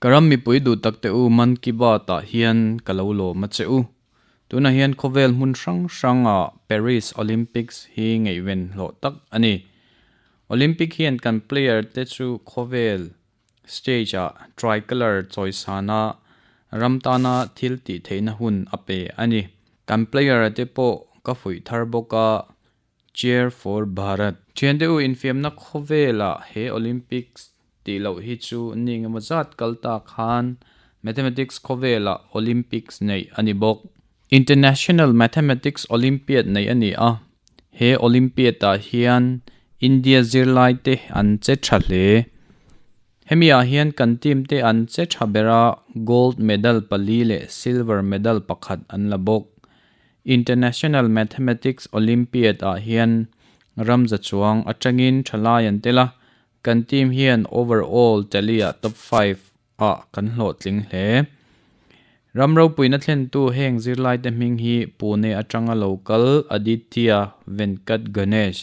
Ka ram mipui duh tak te u Man Ki Baat ah hian ka lo lawm a che u. Tunah hian khawvel hmun hrang hrang ah Paris Olympics hi ngaihven hlawh tak a ni. Olympic hian kan player te chu khawvel stage ah tricolor chawisana ram tana thil tih theihna hun a pe a ni. Kan player te pawh ka fuih thar bawk a, Cheer for Bharat. Thiante u infiamna khawvelah he Olympics tih loh hi chu ni engemaw zat kal ta khan Mathematics khawvelah Olympics neih a ni bawk. International Mathematics Olympiad neih a ni a, he Olympiad-ah hian India zirlaite an che tha hle. Hemi ah hian kan team te an che tha ber a, gold medal pali leh silver medal pakhat an la bawk. International Mathematics Olympiad ah hian ramza chuang atangin thalai an tel a, kan team hian overall tally ah top 5 ah kan hlawhtling hle. Ram ropuina thlentu heng zirlaite hming hi Pune atanga lo kal Aditya Venkat Ganesh,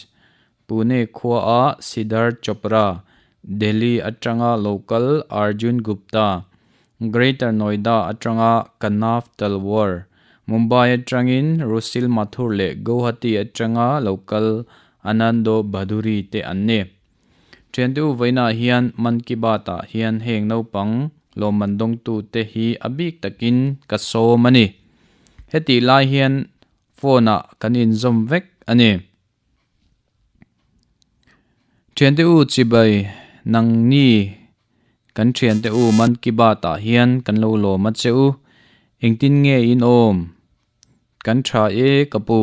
Pune khua a Siddharth Chopra, Delhi atanga lo kal Arjun Gupta, Greater Noida atanga Kanav Talwar, Mumbai atangin Rushil Mathur leh Guwahati atanga lo kal Anando Bhaduri te an ni. Thiante u vawiinah hian Man Ki Baat ah hian heng naupang lawmman dawngtu te hi a bik takin ka sawm a ni. Hetih lai hian phone ah kan inzawm vek a ni. Thiante u chibai nangni kan thiante u Man Ki Baat ah hian kan lo lawm a che u. Engtin nge in awm? Kan tha e ka pu.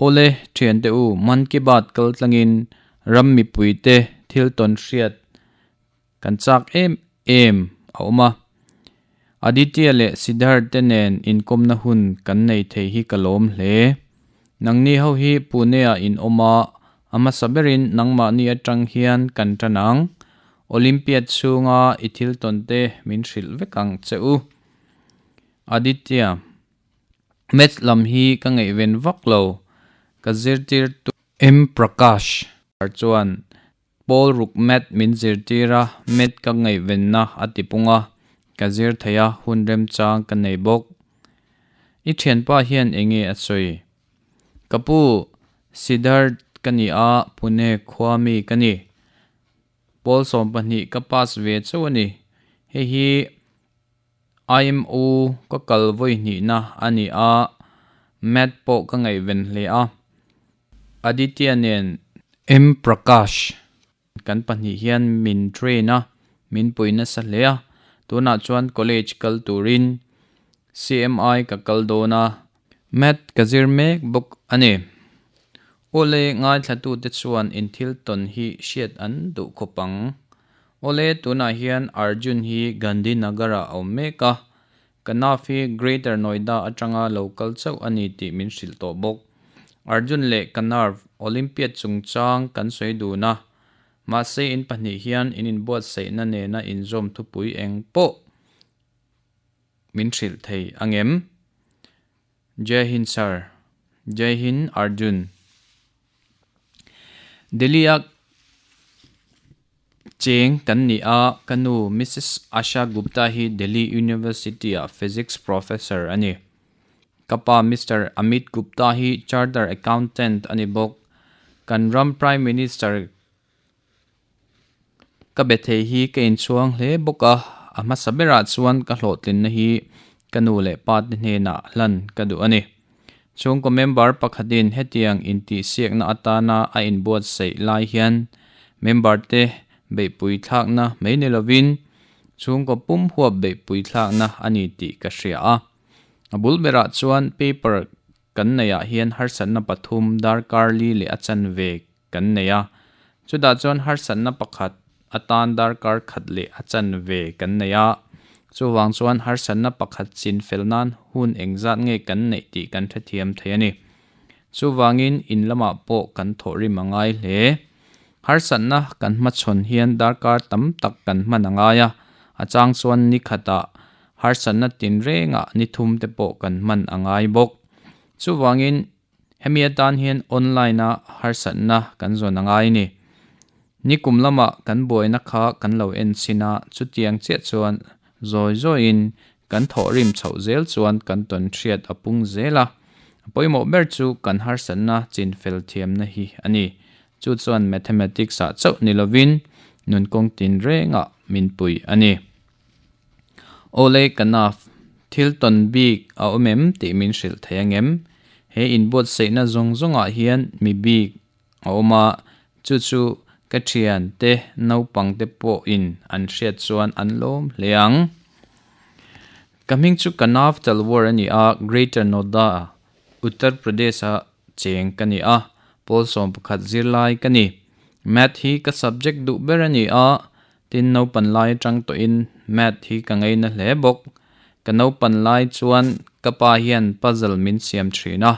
Awle thiante u Man Ki Baat kal tlangin ram mipui te thil tawn hriat Kan chak em em a awm a. Aditya leh Siddharth te nen inkawmna hun kan nei thei hi ka lawm hle. Nangni ho hi Pune ah in awm a, a hmasa berin nangmahni atang hian kan tan ang. Olympiad chhunga i thil tawn te min hrilh vek ang che u. Aditya, Maths lam hi ka ngaihven vak lo. Ka zirtirtu M. Prakash chuan Paul ruk Matt min zirtir a, Matt ka ngaihvenna a ti pung a, ka zir thei a, hun remchang ka nei bawk. I thianpa hian eng nge a sawi? Ka pu, Siddharth ka ni a, Pune khua mi ka ni. Paul 12 ka pass ve chauh a ni. Hei hi IMO ka kal vawi hnihna a ni a, Matt pawh ka ngaihven hle a. Aditya nen M. Prakash kan pahnih hian min train a, min pui nasa hle a. Tunah chuan college kal turin CMI ka kal dawn a, Math ka zir mek bawk a ni. Awle ngaithlatute chuan inthil tawn hi hriat an duh khawp ang. Awle tunah hian Arjun hi Gandhinagar-ah a awm mek a, Kanav hi Greater Noida atanga lo kal chauh a ni tih min hrilh tawh bawk. Arjun leh Kanarv Olympiad chungchang kan sawi dun a, mahse in pahnih hian in inbuatsaihna nena inzawm thupui eng pawh min hrilh thei angem? Jai Hind Sir. Jai Hind Arjun. Delhi-a cheng kan ni a, ka nu Mrs Asha Gupta hi Delhi University-ah Physics Professor a ni. Ka pa Mister Amit Gupta hi Charter Accountant a ni bawk. Kan ram Prime Minister Ka be thei hi ka inchhuang hle bawk a, a hmasa berah chuan ka hlawhtlinna hi ka nu leh pa te hnenah hlan ka duh a ni. Chhungkaw member pakhatin hetiang intihsiakna atana a inbuatsaih lai hian member te beihpui thlakna mai ni lovin chhungkaw pum huap beihpui thlakna a ni tih ka hria a. A bul berah chuan paper kan neihah hian harsatna pathum darkar li leh a chanve kan nei a, chutah chuan harsatna pakhat atan darkar khat leh a chanve kan nei a, chuvang chuan harsatna pakhat chin fel nan hun engzat nge kan neih tih kan hrethiam thei a ni. Chuvangin in lamah pawh kan thawhrim a ngai hle. Harsatna kan hmachhawn hian darkar tam tak kan hman a ngai a, a chang chuan ni khatah harsatna tinrengah ni thum te pawh kan hman a ngai bawk. Chuvangin Hemi atan hian online-a harsatna kan zawn a ngai a ni. Nikum lama kan buaina kha kan lo en chhin a, chutiang chiah chuan zawi zawiin kan thawhrim chhoh zel chuan kan tawn hriat a pung zel a. A pawimawh ber chu kan harsatna chinfel thiamna hi a ni. Chu chuan mathematics ah chauh ni lovin nunkawng tinrengah min pui a ni. Awle ka naf, thil tawn bik a awm em tih min hrilh thei angem? He inbuatsaihna zawng zawngah hian mi bik a awm a, chu chu ka thian te naupang te pawhin an hriat chuan an lawm hle ang. Ka hming chu ka naf Talwar a ni a, Greater Noida, Uttar Pradesh-a cheng ka ni a, pawl 11 zirlai ka ni. Math hi ka subject duh ber a ni a, Tin, naupan lai atang tawhin Math hi ka ngaina hle bawk. Ka naupan lai chuan ka pa hian puzzle min siam thin a.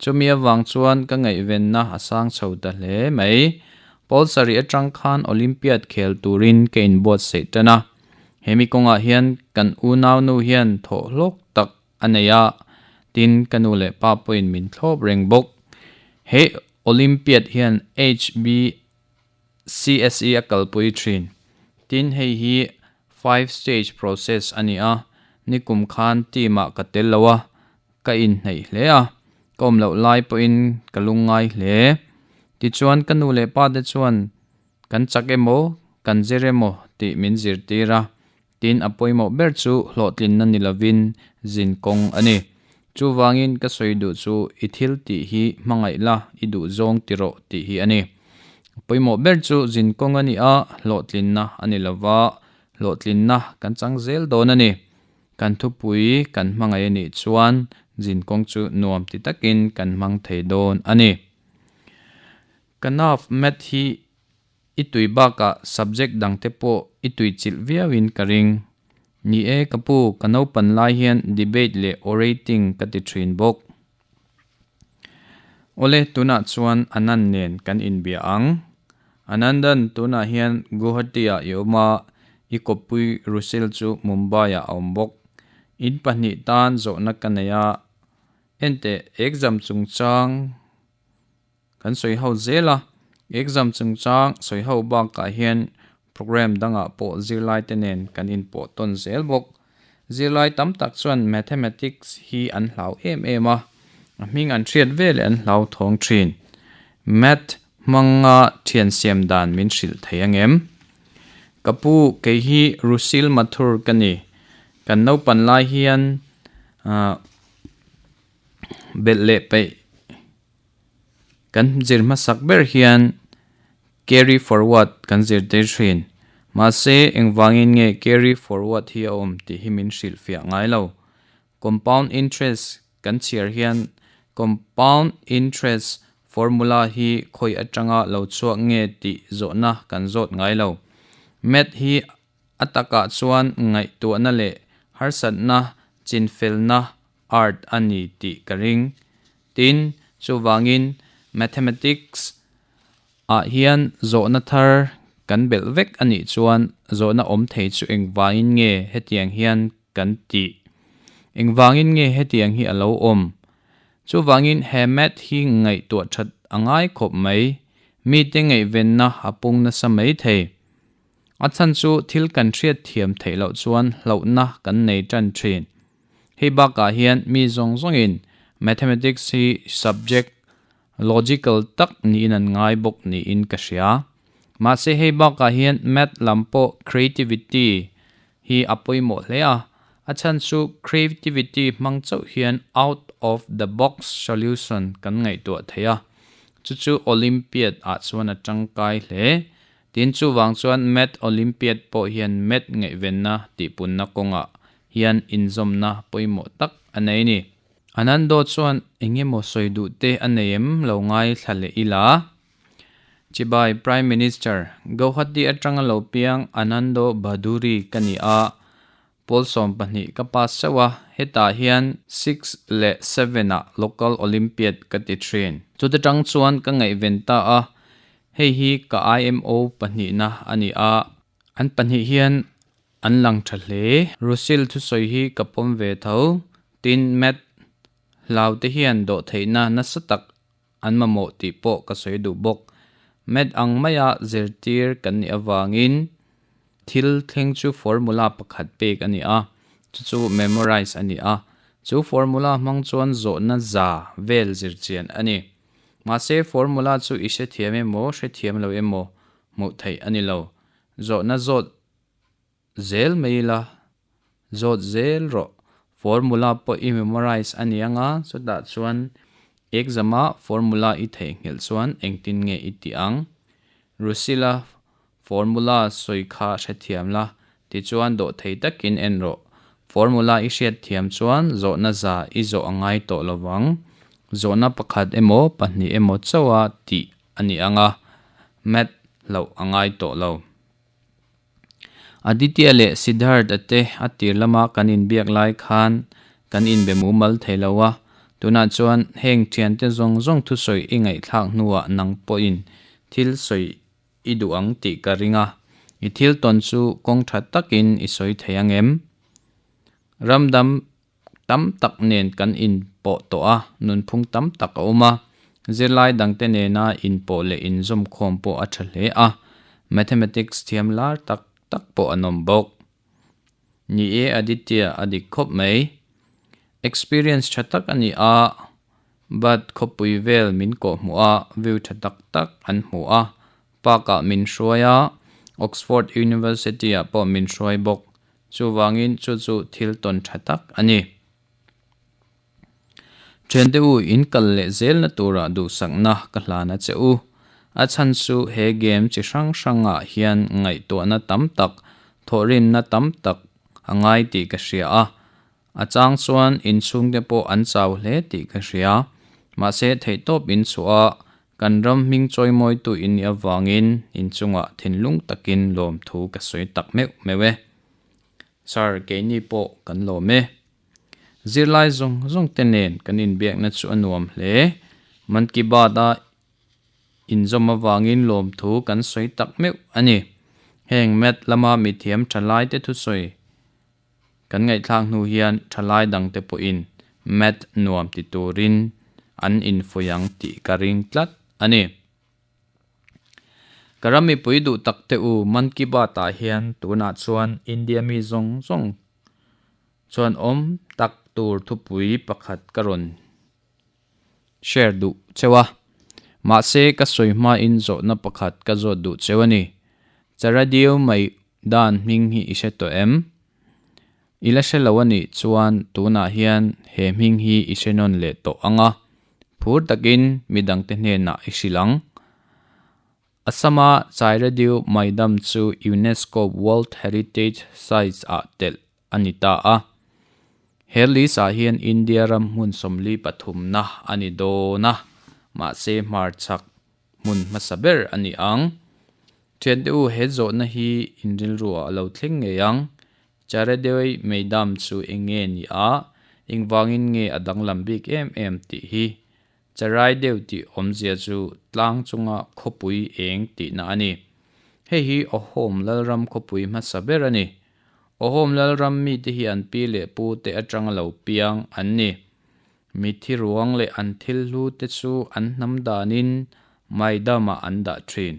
Chumi avang chuan ka ngaihvenna a sang chho ta hle mai. Pawl sarih atang khan Olympiad khel turin ka inbuatsaih tan a. Hemi kawngah hian kan unaunu hian thawh hlawk tak a nei a, tin ka nu leh pa pawhin min thlawp reng bawk. He Olympiad hian HB. CSE a kalpui thin. Tin, hei hi five stage process a ni a, nikum khan team ah ka tel lo a, ka inhneih hle a, ka awm loh lai pawhin ka lungngai hle. Tichuan ka nu leh pa te chuan kan chak emaw, kan zir emaw tih min zirtir a, tin a pawimawh ber chu hlawhtlinna ni lovin zin kawng a ni. Chuvangin ka sawi duh chu i thil tih hi hmangaih la, i duh zawng ti rawh tih hi a ni. A pawimawh ber chu zin kawng a ni a, hlawhtlinna a ni lova, hlawhtlinna kan chang zel dawn a ni. Kan thupui kan hmangaih a nih chuan zin kawng chu nuam ti takin kan hmang thei dawn a ni. Ka nav mat hi I tui bakah subject dangte pawh i tui chilh viauin ka ring. Ni e ka pu, ka naupan lai hian debate leh orating ka ti thin bawk. Awle, tunah chuan Anand nen kan inbia ang. Anandan, tunah hian Guwahati-ah i awm a, i kawppui Rusil chu Mumbai-ah a awm bawk. In pahnih tan zawhna ka nei a, enteh exam chungchang Kan sawi ho zel a, exam chungchang sawi ho bakah hian program dangah pawh zirlai te nen kan inpawh tawn zel bawk. Zirlai tam tak chuan mathematics hi an hlau em em a, a hming an hriat ve leh an hlau thawng thin. Math hmanga thian siam dan min hrilh thei angem? Ka pu, kei hi Rusil Mathur ka ni. Kan naupan lai hian belh leh peih. Kan zir hmasak ber hian carry forward kan zir tir thin. Mahse, engvangin nge carry forward hi a awm tih hi min hrilhfiah ngai lo. Compound interest kan chhiar hian compound interest formula hi khawi atanga lo chhuak nge tih zawhna kan zawt ngai lo. Math hi a takah chuan ngaihtuahna leh harsatna chinfelna art a ni tih ka ring. Tin, chuvangin Mathematics ah hian zawhna thar kan belh vek a nih chuan zawhna awm thei chu engvangin nge hetiang hian kan tih? Engvangin nge hetiang hi a lo awm? Chuvangin he math hi ngaihtuah that a ngai khawp mai. Mite ngaihvenna a pung nasa mai thei. A chhan chu thil kan hriat thiam theih loh chuan hlauhna kan nei tan thin. Hei bakah hian mi zawng zawngin Mathematics hi subject logical tak niin an ngai bawk niin ka hria. Mahse hei bakah hian Math lam pawh creativity hi a pawimawh hle a, a chhan chu creativity hmang chauh hian out of the box solution kan ngaihtuah thei a, chu chu Olympiad ah chuan a tangkai hle. Tin chuvang chuan Math Olympiad pawh hian Math ngaihvenna tihpunna kawngah hian inzawmna pawimawh tak a nei ni. Anando chuan engemaw sawi duh te a nei em lo ngaithla leh ila. Chibai Prime Minister, Gauhati atanga lo piang Anando Bhaduri ka ni a, pawl 12 ka pass chauh a, hetah hian six leh seven ah local Olympiad ka ti thin. Chuta tang chuan ka ngaihven ta a, hei hi ka IMO pahnihna a ni a, an pahnih hian An lang tha hle. Rusil thusawi hi ka pawm ve tho. Tin, Matt hlau te hian dawhtheihna nasa tak an mamawh tih pawh ka sawi duh bawk. Math ang maia zirtir kan nih avangin thil thleng chu formula pakhat pek a ni a, chu chu memorize a ni a. Chu formula hmang chuan zawhna za vel zirchian a ni. Mahse formula chu i hrethiam emaw hrethiam lo emaw hmuh theih a ni lo. Zawhna zawt zel mai ila, zawt zel rawh. Formula pawh i memorize a ni anga, chutah chuan exam-ah formula i theihnghilh chuan engtin nge i tih ang? Rusila Formula sawi kha hrethiam la, tichuan dawh thei takin en rawh. Formula i hriatthiam chuan zawhna za i zawh a ngai tawh lo vang. Zawhna pakhat emaw pahnih emaw chauha tih a ni ang a, math hlauh a ngai tawh lo. Aditya leh Siddharth-a te a tir lama kan inbiak lai khan kan inbe mumal thei lo a, tunah chuan heng thiante zawng zawng thusawi i ngaihthlak hnuah nang pawhin thil sawi I duh ang tih ka ring a, i thil tawn chu kawng tha takin i sawi thei ang em? Ram dam tam tak nen kan inpawh tawh a, nunphung tam tak a awm a, zirlai dangte nena inpawh leh inzawmkhawm pawh a tha hle a, mathematics thiam lar tak tak pawh an awm bawk. Ni e Aditya, a dik khawp mai. Experience tha tak a ni a, but khawpui vel min kawh hmuh a, view tha tak tak an hmu a, park ah min hruai a, Oxford University ah pawh min hruai bawk. Chuvangin chu chu thil tawn tha tak a ni. Thiante u, in kal leh zelna turah duhsakna ka hlan a che u. A chhan chu he game chi hrang hrangah hian ngaihtuahna tam tak, thawhrimna tam tak a ngai tih ka hria a. A chang chuan inchhungte pawh an chau hle tih ka hria. Mahse theihtawp in chhuah a, kan ram hming chawimawitu in nih avangin inchungah thinlung takin lawmthu ka sawi tak meuh meuh e. Sir, keini pawh kan lawm e. Zirlai zawng zawng te nen kan inbiakna chu a nuam hle. Man Ki Baat-a inzawm avangin lawmthu kan sawi tak meuh a ni. Heng Math lama mithiam thalai te thusawi kan ngaihthlak hnu hian thalai dangte pawhin Math nuam ti turin an infuih ang tih ka ring tlat a ni. Ka ram mipui duh tak te u Man Ki Baat-ah hian tunah chuan India mi zawng zawng chuan awm tak tur thupui pakhat ka rawn share duh cheu a. Mahse ka sawi hmain zawhna pakhat ka zawt duh cheu a ni. Charadio mai dan hming hi i hre tawh em? I la hre lo a nih chuan tunah hian he hming hi i hre nawn leh tawh ang a, phur takin midangte hnenah i hrilh ang. Assam-a Chairadeo Maidam chu UNESCO World Heritage Sites ah telh a ni ta a. He list-ah hian India ram hmun 43na a ni dawn a, mahse hmarchhak hmun hmasa ber a ni ang. Thiante u, he zawhna hi in rilruah a lo thleng ngei ang. Charedei Meidam chu eng nge ni a, engvangin nge a danglam bik em em tih hi. Charai deuh tih awmzia chu tlang chunga khawpui eng tihna a ni. Hei hi Awhawm Lalram khawpui hmasa ber a ni. Awhawm Lalram mite hi an pi leh pu te atanga lo piang an ni. Mithi ruang leh an thil hlu te chu an hnam danin Maidam-ah an dah thin.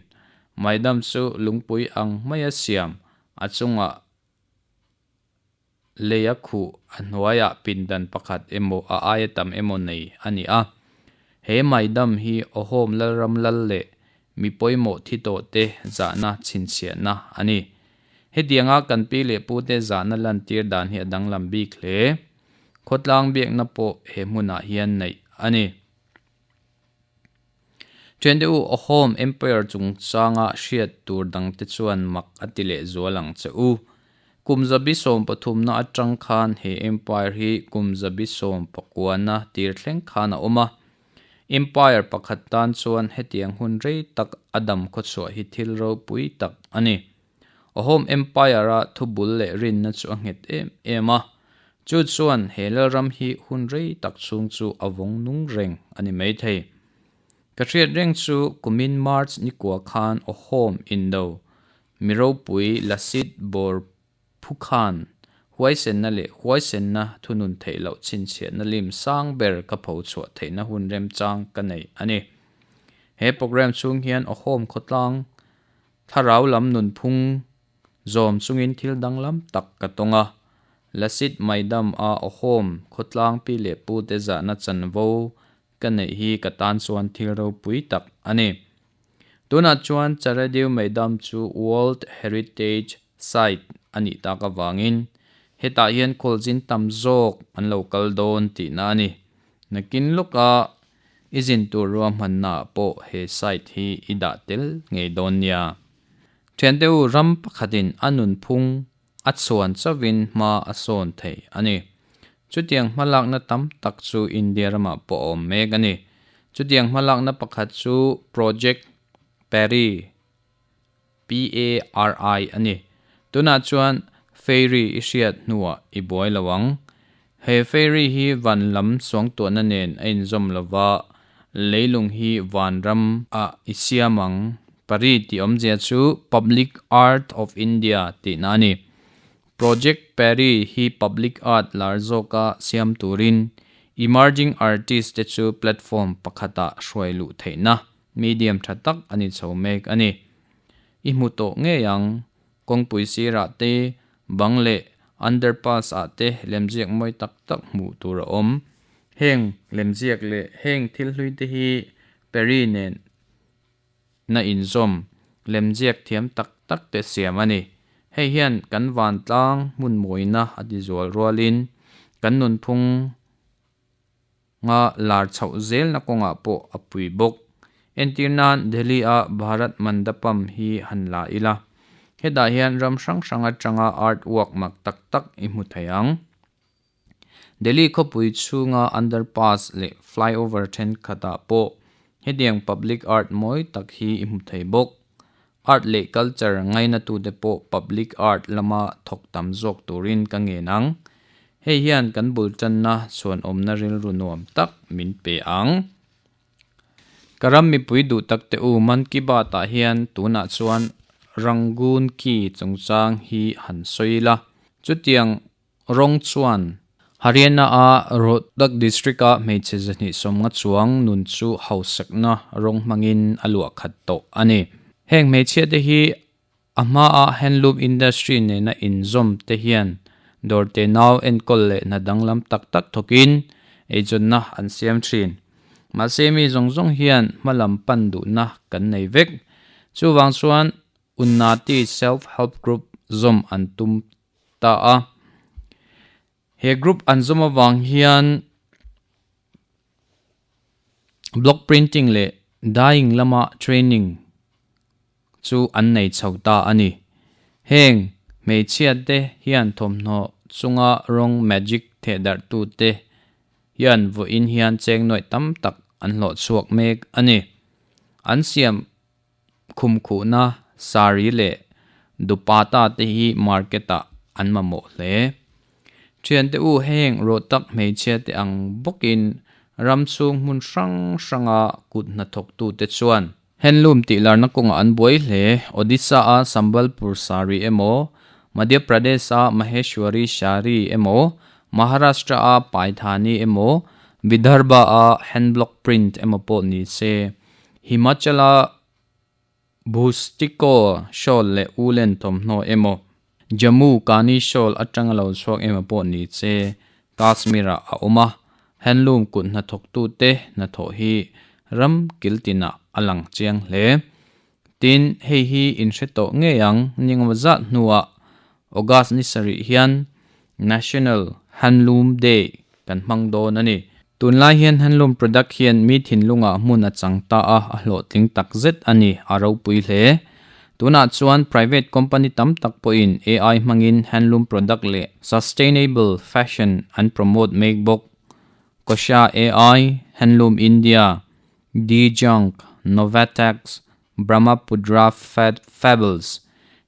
Maidam chu lungpui ang maia siam, a chungah lei a khuh, a hnuaiah pindan pakhat emaw a aia tam emaw nei a ni a. He Maidam hi Awhawm Lalram Lal leh mi pawimawh thi tawh te zahna chhinchhiahna a ni. Hetianga kan pi leh pute zahna lantir dan hi a danglam bik hle. Khawtlang biakna pawh he hmunah hian neih a ni. Thiante u, Ahom Empire chungchanga hriat tur dangte chuan mak a ti leh zual ang che u. Kum zabi sawmpathumna atang khan he empire hi kum zabi sawmpakuana tir thleng khan a awm a. Empire pakhat tan chuan hetiang hun rei tak a dam khawchhuah hi thil ropui tak a ni. Ahom Empire-a thubul leh rinna chu a nghet em em a, chu chuan he lalram hi hun rei tak chhung chu a vawng nung reng a ni maithei. Ka hriat reng chu kumin March nikua khan Ahom indo mi ropui Lasit Borphukhan huaisenna leh huaisenna thunun theih loh chhinchhiahna lim sang ber ka pho chhuah theihna hun remchang ka nei a ni. He programme chhung hian awhawm khawtlang thlarau lam nunphung zawm chungin thil danglam tak ka tawng a. Lasit Maidam a awhawm khawtlang pi leh pu te zahna chanvo ka neih hi ka tan chuan thil ropui tak a ni. Tunah chuan Charaideo Maidam chu World Heritage Site a nih tak avangin hetah hian khualzin tam zawk an lo kal dawn tihna a ni. Nakin lawka i zin tur ruahmannaah pawh he site hi i dah tel ngei dawn nia. Thiante u ram pakhatin a nunphung a chhuan chauhin hma a sawn thei a ni. Chutiang hmalakna tam tak chu India ramah pawh a awm mek a ni. Chutiang hmalakna pakhat chu Project Pari, PARI, a ni. Tunah chuan Fairy i hriat hnuah i buai lo ang. He Fairy hi van lam suangtuahna nen a inzawm lova, leilung hi vanram ah i siam ang. Pari tih awmzia chu Public Art of India tihna a ni. Project Pari hi public art lar zawka siam turin emerging artist te chu platform pakhatah hruai luh theihna medium tha tak a ni chho mek a ni. I hmu tawh ngei ang. Kawngpui sirah te, bang leh underpass ah te lemziak mawi tak tak hmuh tur a awm. Heng lemziak leh heng thil hlui te hi Pari nen na inzawm lemziak thiam tak tak te siam a ni. Hei hian kan vantlang hmun mawina a ti zual rualin kan nunphung nga lar chhoh zelna kawngah pawh a pui bawk. Entir nan Delhi-a Bharat Mandapam hi han la ila. Hetah hian ram hrang hrang atanga art work mak tak tak i hmu thei ang. Delhi khawpui chhunga underpass leh flyover thenkhatah pawh hetiang public art mawi tak hi i hmu thei bawk. Art leh culture ngainatute pawh public art lama thawk tam zawk turin ka ngen ang. Hei hian kan bul tanna chhuanawmna rilru nuam tak min pe ang. Ka ram mipui duh tak te u Man Ki Baat ah hian tunah chuan Rangoon Ki chungchang hi han sawi ila. Chutiang Rawng chuan Haryana-a Rohtak District-a hmeichhe 250 chuang nun chu hausakna rawng hmangin a luah khat tawh a ni. Heng hmeichhiate hi a hmaa handloom industry nena inzawm te hian dawr te nau enkawl leh hna danglam tak tak thawkin eizawnna an siam thin. Mahse mi zawng zawng hian hmalam pan duhna kan nei vek. Chuvang chuan Unnati Self Help Group zawm an tum ta a. He group an zawm avang hian block printing leh dyeing lama training chu an nei chho ta a ni. Heng hmeichhia te hian thawmhnaw chunga rawng magic thehdarh tu te hian vawiin hian cheng nuaih tam tak an hlawh chhuak mek a ni. An siam Khumkhuhna, sari leh dupatta te hi market ah an mamawh hle. Thiante u heng rawh tak hmeichhia te ang bawkin ram chhung hmun hrang hranga kut hnathawktu te chuan handloom tih larna kawngah an buai hle. Odisha a Sambalpur sari emaw, Madhya Pradesh a Maheshwari sari emaw, Maharashtra a Paithani emaw, Vidarbha a handblock print emaw pawh ni se Himachal-a Bhustiko shawl leh Ulen thawmhnaw emaw, Jammu Kani shawl atanga lo chhuak emaw pawh ni che Kashmir-ah a awm a, handloom kut hnathawktute hnathawh hi ram kil tinah a lang chiang hle. Tin, hei hi in hre tawh ngei ang, ningemaw zat hnuah August ni sarih hian National Handloom Day kan hmang dawn a ni. Tunlai hian handloom product hian mi thinlungah hmun a chang ta a, a hlawhtling tak zet a ni, a ropui hle. Tunah chuan private company tam tak pawhin AI hmangin handloom product leh sustainable fashion an promote mek bawk. Kosha AI, Handloom India, Djunk, Novatex, Brahmaputra Fables,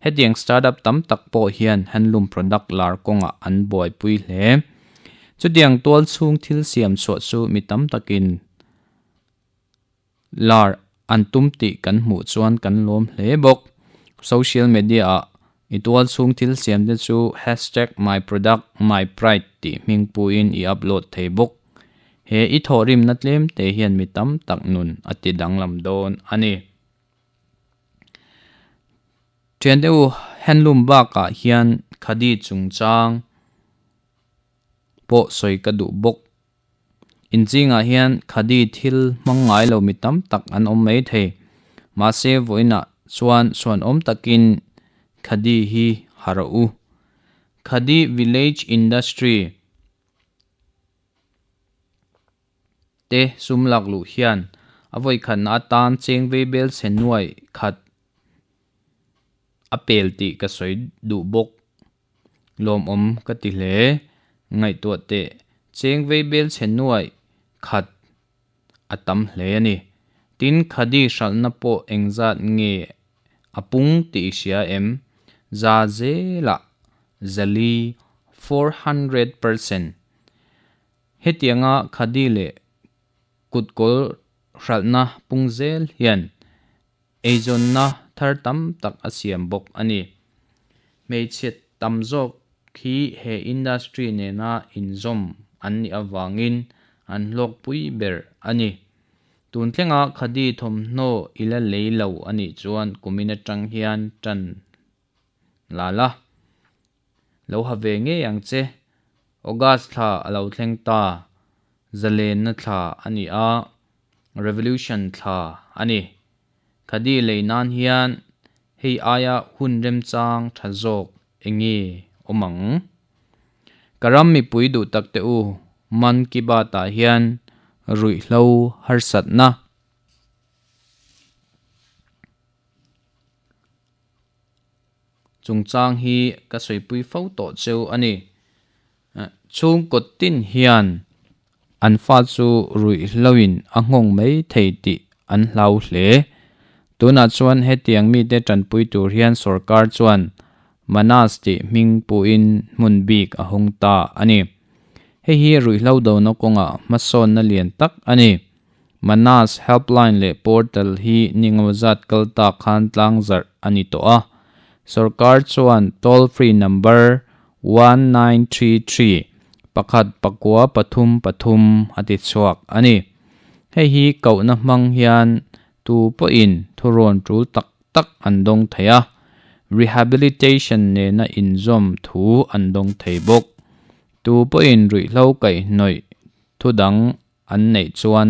Hetiang startup tam tak pawh hian handloom product lar kawngah an buaipui hle. Chutiang tual chhung thil siam chhuah chu mi tam takin lar an tum tih kan hmuh chuan kan lawm hle bawk. Social media ah i tual chhung thil siam te chu hashtag myproductmypride tih hming puiin i upload thei bawk. He i thawhrimna tlem te hian mi tam tak nun a ti danglam dawn a ni. Thiante u, handloom bakah hian khadi chungchang pawh sawi ka duh bawk. Inchingah hian khadi thil hmang ngai lo mi tam tak an awm mai thei. Mahse, vawiinah chuan suanawm takin khadi hi ha rawh u. Khadi Village Industry te sum lak luh hian a vawikhatna atan cheng vei bel chhe nuai khat a pel tih ka sawi duh bawk. Lawmawm ka ti hle. Ngaihtuah teh cheng vei bel chhe nuai khat a tam hle a ni. Tin, khadi hralhna pawh engzat nge a pung tih i hria em? Za zelah zali, 400%. Hetianga khadi leh kutkawl hralhna pung zel hian eizawnna thar tam tak a siam bawk a ni. Hmeichhe tam zawk hi he industry nena inzawm an nih avangin an hlawkpui ber a ni. Tun thlenga khadi thawmhnaw i la lei lo a nih chuan kumin atang hian tan la la. Lo ha ve ngei ang che. August thla a lo thleng ta. Zalenna thla a ni a, Revolution thla a ni. Khadi lei nan hian hei aia hun remchang tha zawk enge awm ang? Ka ram mipui duh tak te u, Man Ki Baat ah hian ruihhlo harsatna. Chungchang hi ka sawipui fo tawh cheu a ni. Chhungkaw tin hian an fa chu ruihhloin a nghawng mai thei tih an hlau hle. Tunah chuan hetiang mite tanpui tur hian sorkar chuan Manas tih hming puhin hmun bik a hawng ta a ni. Hei hi ruihhlo dona kawngah hmasawnna lian tak a ni. Manas Helpline leh Portal hi ningo zat kal ta khan tlangzarh a ni tawh a. Sorkar chuan toll free number 1933, pakhat pakua pathum pathum a ti chhuak a ni. Hei hi kohna hmang hian tu pawhin thurawn tul tak tak an dawng thei a, rehabilitation nena inzawm thu an dawng thei bawk. Tu pawhin ruihhlo kaihhnawih thu dang An neih chuan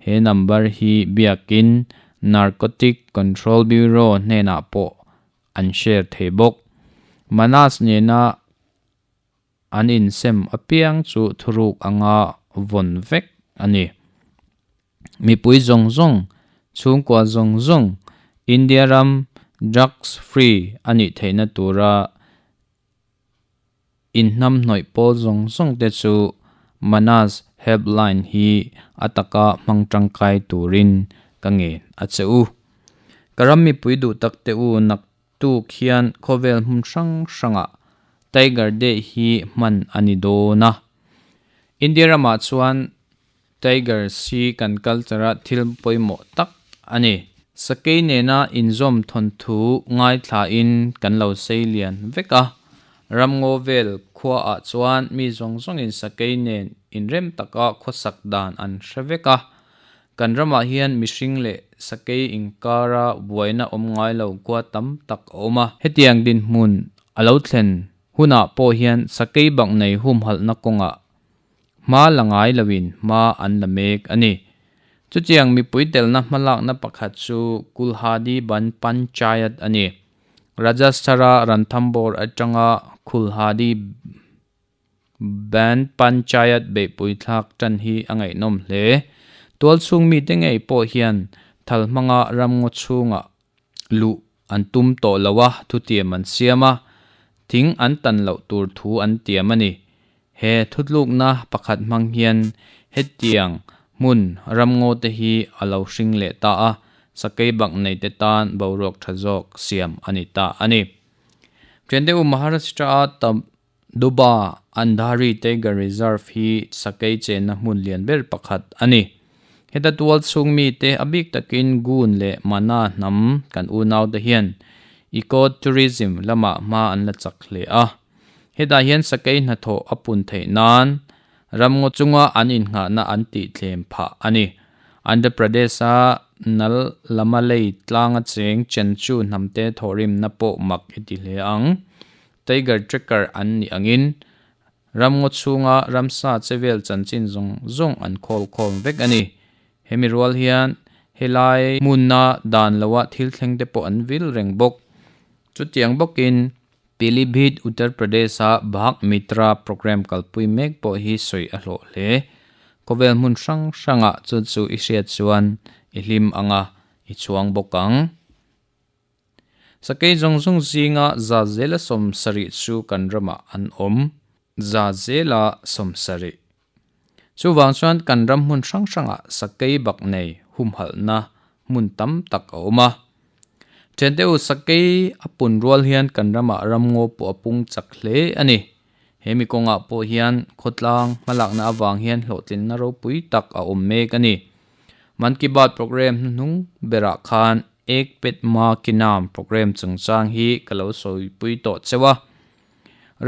he number hi biakin Narcotic Control Bureau hnenah pawh an share thei bawk. Manas nena an insem apiang chu thuruk anga vawn vek a ni. Mipui zawng zawng, chhungkua zawng zawng India ram drugs free a nih theihna tura Inhnamhnawih pawl zawng zawng te chu Manas Helpline hi a taka hmang tangkai turin ka ngen a che u. Ka ram mipui duh tak te u naktuk hian khawvel hmun hrang hrangah Tiger Day hi hman a ni dawn a. India ramah chuan Tigers hi kan culture a thil pawimawh tak a ni. Sakei nena inzawm thawnthu ngaithlain kan lo sei lian vek a. Ramngaw vel khuaah chuan mi zawng zawngin sakei nen inrem taka khawsak dan an hre vek a. Kan ramah hian mihring leh sakei inkara buaina awm ngai lo khua tam tak a awm a. Hetiang dinhmun a lo thlen hunah pawh hian sakei bak nei humhalhna kawngah Hma la ngai loin hma an la mek a ni. Chutiang mipui telna hmalakna pakhat chu Kulhadi Ban Panchayat a ni. Rajasthara Ranthambore atanga Kulhadi Ban Panchayat beihpui thlak tan hi a ngaihnawm hle. Tualchhung mite ngei pawh hian thal hmanga ramngaw chhungah luh an tum tawh lo a, thutiam an siam a, thing an tan loh tur thu an tiam a ni. He thutlukna pakhat hmang hian hetiang hmun ramngaw te hi a lo hring leh ta a, sakei bak nei te tan boruak tha zawk siam a ni ta a ni. Thiante u Maharashtra-a Duba Andhari Tiger Reserve hi sakei chenna hmun lian ber pakhat a ni. Heta tual chhung mite a bik takin Gun leh Mana hnam kan unaute hian Eco Tourism lamah hma an la chak hle a. Hetah hian sakei hnathawh a pun theih nan Ramngaw chunga an innghahna an tihtlem phah a ni. Andhra Pradesh-a nal lama lei tlanga cheng Chenchu hnamte thawhrimna pawh mak i ti hle ang. Tiger Tracker an nih angin ramngaw chhunga ramsa chevel chanchin zawng zawng an khawl khawm vek a ni. Hemi rual hian helai hmunna dan loa thil thleng te pawh an vil reng bawk. Chutiang bawkin Pilibhit, Uttar Pradesh-a Bhag Mitra programme kalpui mek pawh hi sawi a hlawh hle. Khawvel hmun hrang hrangah chu chu i hriat chuan i hlim ang a, i chhuang bawk ang. Sakei zawng zawng zinga za zela 70 chu kan ramah an awm. Za zela 70. Chuvang chuan kan ram hmun hrang hrangah sakei bak nei humhalhna hmun tam tak a awm a. Thiante u, sakei a pun rual hian kan ramah ramngaw pawh a pung chak hle a ni. He mi kawngah pawh hian khawtlang hmalakna avang hian hlawhtlinna ropui tak a awm mek a ni. Mann Ki Baat programme hnuhnung berah khan Ek Pet Ma Ki Naam programme chungchang hi ka lo sawipui tawh cheu a.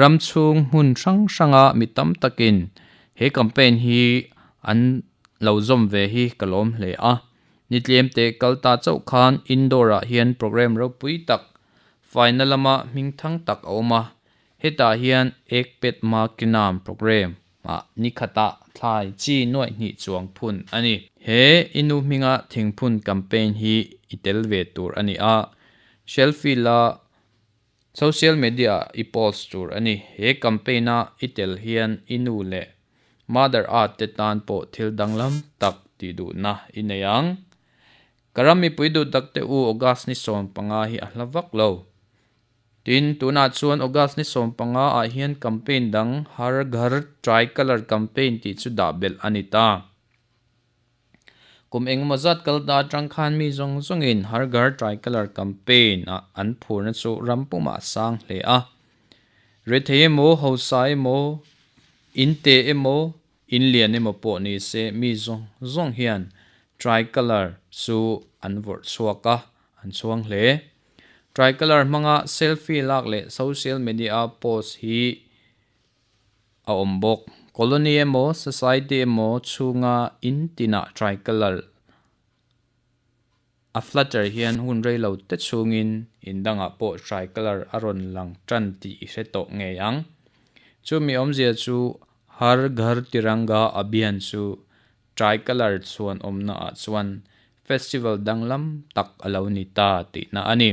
Ram chhung hmun hrang hranga mi tam takin he campaign hi an lo zawm ve hi ka lawm hle a. Ni tlem te kal ta chauh khan Indore ah hian programme ropui tak faina lama hming thang tak a awm a, hetah hian Ek Pet Ma Ki Naam programme ah ni khatah thlai chi nuaih hnih chuang phun a ni. He i nu hminga thingphun campaign hi i tel ve tur a ni a, selfie la Social media ah i post tur a ni. He campaign a i tel hian i nu leh Mother Earth te tan pawh thil danglam tak tih duhna i nei ang. Ka ram mipui duh tak te u August ni 15 hi a hla vak lo. Tin, tunah chuan August ni 15 ah hian campaign dang Har Ghar Tricolor Campaign tih chu dah belh a ni ta. Kum engemaw zat kal ta atang khan mi zawng zawngin Har Ghar Tricolor Campaign ah an phurna chu ram pumah a sang hle a. Rethei emaw, hausa emaw, in te emaw, in lian emaw pawh ni se mi zawng zawng hian Tricolor chu an vawrh chhuak a, an chhuang hle. Tricolor hmanga selfie lak leh social media post hi a awm bawk. Colony emaw, society emaw chhunga in tinah tricolor a flutter hian hun rei lo te chhungin in dangah pawh tricolor a rawn lang tan tih i hre tawh ngei ang. Chumi awmzia chu Har Ghar Tiranga Abhiyan chu tricolor chhuan awmna ah chuan festival danglam tak a lo ni ta tihna a ni.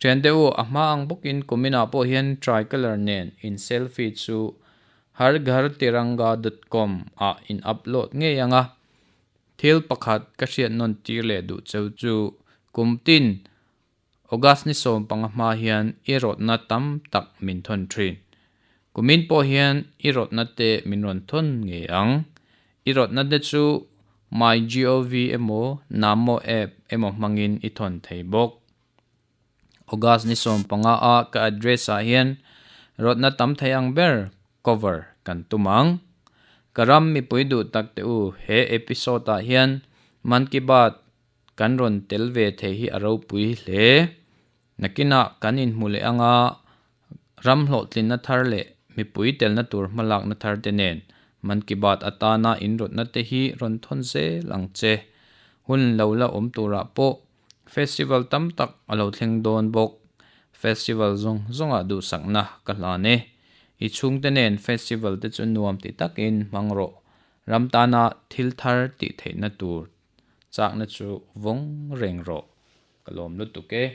Thiante u, a hma ang bawkin kuminah pawh hian tricolor nen in selfie chu harghartiranga dot com ah in upload ngei ang a. Thil pakhat ka hriat nawn tir leh duh cheu chu kum tin August ni 15 hma hian i rawtna tam tak min thawn thin. Kumin pawh hian i rawtna te min rawn thawn ngei ang. I rawtna te chu MyGov emaw Namo app emaw hmangin i thawn thei bawk. August ni 15 a ka address ah hian rawtna tam thei ang ber cover kan tum ang. Ka ram mipui duh tak te u he episode ah hian Mann Ki Baat Kan rawn tel ve thei hi a ropui hle. Nakinah kan inhmu leh anga ram hlawhtlinna thar leh mipui telna tur hmalakna thar te nen Mann Ki Baat atana inrawtna te hi rawn thawn zel ang che. Hun lo la awm turah pawh festival tam tak a lo thleng dawn bawk. Festival zawng zawngah duhsakna ka hlan e. I chhungte nen festival te chu nuam ti takin hmang rawh. Ram tana thil thar tih theihna tur Chakna chu vawng reng rawh. Ka lawm lutuk e.